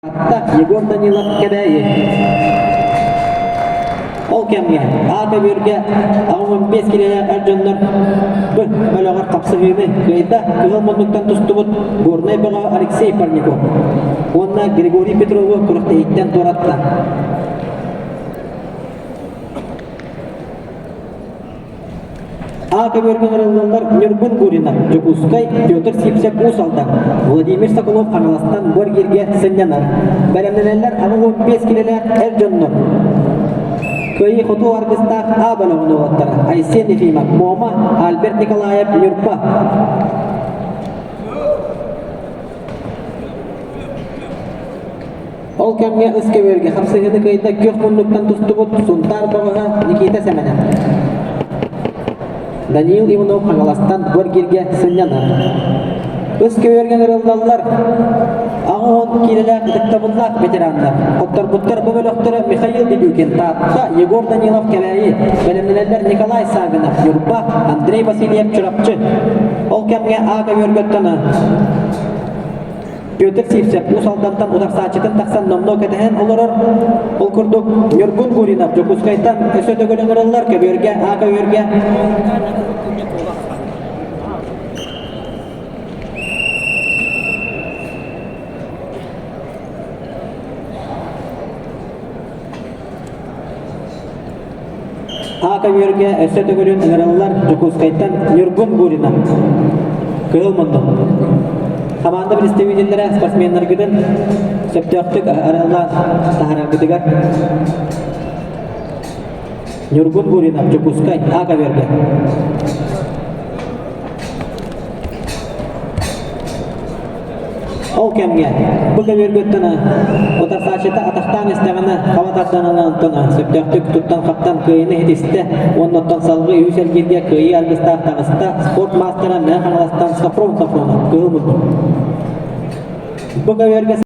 Таатта Егор Данилов Кэбээйи. Ол кэмҥэ А көбүөргэ 85 килэлээх эр дьоннор Б бөлөҕөр хапсыһыыны кыайда кыһыл муннуктан тустубут Горнай бөҕө Алексей Парников уонна Григорий Петрову күрэхтэһииттэн туоратта. А көбүөргэ ыҥырыллаллар Ньургун Гуринов, Дьокуускай, Петр Сивцев Уус Алдан, Владимир Соколов Хаҥаластан бу эргииргэ сынньанар. Бэлэмнэнэллэр 85 килэлээх эр дьоннор. Кыайыы-хотуу аргыстаах А бөлөҕүн уолаттара Айсен Ефимов, Муома, Альберт Николаев, Ньурба. Ол кэмҥэ ыс көбүөргэ хапсыһыыны кыайда күөх муннуктан тустубут Сунтаар бөҕөһө Никита Сэмэнэ. Даниил Иванов Хаҥаластан бу эргииргэ сынньанар. Ыс көбүөргэ ыҥырыллаллар 80 киилэлээх ытыктабыллаах ветераннар. Хотторбуттар бу бөлөхтөрө Михаил Дедюкин, Таатта, Егор Данилов, Кэбээйи, бэлэмнэнэллэр Николай Саввинов, Ньурба, Андрей Васильев, Чурапчы. Ол кэмҥэ А көбүөргөттөн Петр Сивцев Уус Алдантан утарсааччытын тахсан номнуо кэтэһэн олорор. Ол курдук Ньургун Гуринов Дьокуускайтан өссө төгүл ыҥырыллар көбүөргэ, А көбүөргэ. А көбүөргэ өссө төгүлүн ыҥырыллар Дьокуускайтан Ньургун Гуринов. Кыһыл муннук. Хамаанда представителлэрэ спортсменнаргытын сөптөөхтүк арыаллаан таһаараргытыгар Ньургун Гуринов, Дьокуускай, А көбүөргэ. Ол кэмҥэ бу көбүөргүттэн утарсааччыта атахтаан истэҕинэ хаба тардан ылан онтон сөптөөхтүк туттан-хаптан кыайыыны ситистэ уонна оттон салгыы үһүс эргииргэ кыайыы аргыстаах таҕыста спорт маастара Мэҥэ Хаҥаластан Софрон Софронов кыһыл муннук. Бу көбүөргэ.